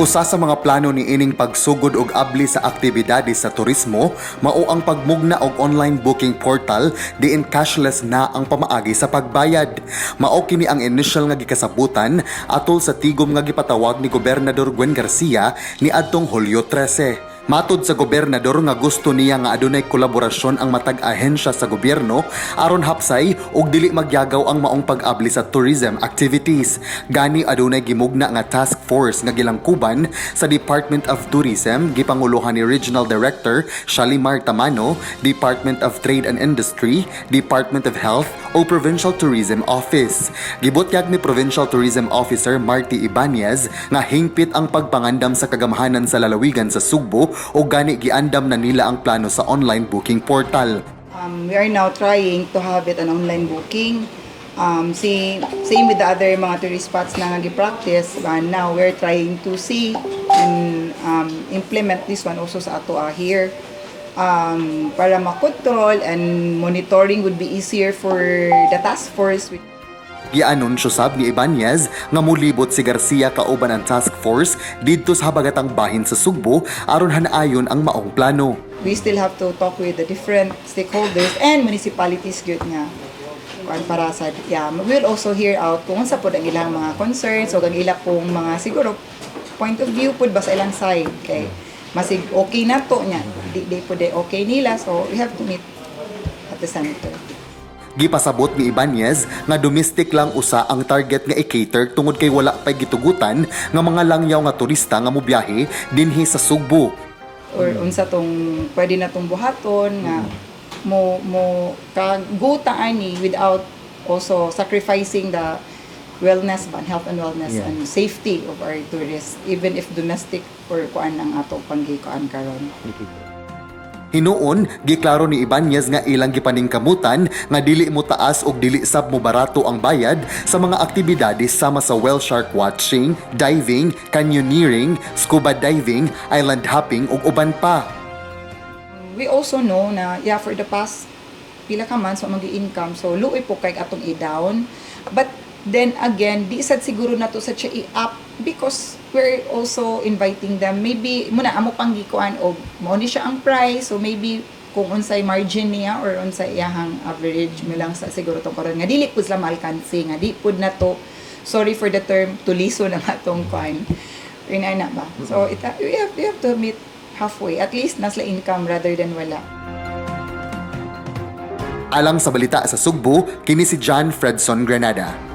Usa sa mga plano ni ining pagsugod og abli sa aktibidades sa turismo mao ang pagmugna og online booking portal diin cashless na ang pamaagi sa pagbayad. Mao kini ang initial nga gikasabutan atol sa tigom nga gipatawag ni Gobernador Gwen Garcia ni adtong Hulyo 13. Matod sa gobernador nga gusto niya nga adunay kolaborasyon ang matag ahensya sa gobyerno aron hapsay ug dili magyagaw ang maong pag-abli sa tourism activities. Gani adunay gimugna nga task force nga gilangkuban sa Department of Tourism gipanguluhan ni Regional Director Shalimar Tamano, Department of Trade and Industry, Department of Health o Provincial Tourism Office. Gibutyag ni Provincial Tourism Officer Marty Ibanez nga hingpit ang pagpangandam sa kagamhanan sa lalawigan sa Sugbo o gani giandam na nila ang plano sa online booking portal. We are now trying to have it an online booking. See, same with the other mga tourist spots na nga gi-practice. Now we're trying to see and implement this one also sa ato here. Para makontrol and monitoring would be easier for the task force. Gianunsyo sab ni Ibanez nga mulibot si Garcia kauban ang task force didto sa habagatang bahin sa Sugbo aron hanayon ang maong plano. We still have to talk with the different stakeholders and municipalities gyud nga kuan para sa, yeah, we will also hear out kung unsa pod ang ilang mga concerns o ang ila pong mga siguro point of view pod ba sa ilang side, kay masig okay na to nya di di pod okay nila, so we have to meet at the center. Gipasabot ni Ibanez nga domestic lang usa ang target nga i-cater tungod kay wala pay gitugutan nga mga langyaw nga turista nga mobiyahe dinhi sa Sugbo. Or unsa tong pwede na tong buhaton nga mo mo ka-go ta ani without also sacrificing the wellness ba, health and wellness and safety of our tourists, even if domestic or kuan ang atong panggikuan karon. Hinuon, giklaro ni Ibanez nga ilang gipaningkamutan nga dili mo taas og dili sab mo barato ang bayad sa mga aktibidades sama sa whale shark watching, diving, canyoneering, scuba diving, island hopping ug uban pa. We also know na, yeah, for the past pila ka months wa magi-income, so luoy po kay atong i-down, but then again, di sad siguro na to sa siya i-up because we're also inviting them. Maybe muna amo pang gikuan og mao ni siya ang price, so maybe kung unsay margin niya or unsay iyahang average mo lang sa siguro tong karon nga dili pud sila maalkansi, nga di pud na to, sorry for the term, tuliso na nga tong kuan na ba. So it, we have to meet halfway, at least nasa income rather than wala. Alang sa Balita sa Sugbo, kini si John Fredson Granada.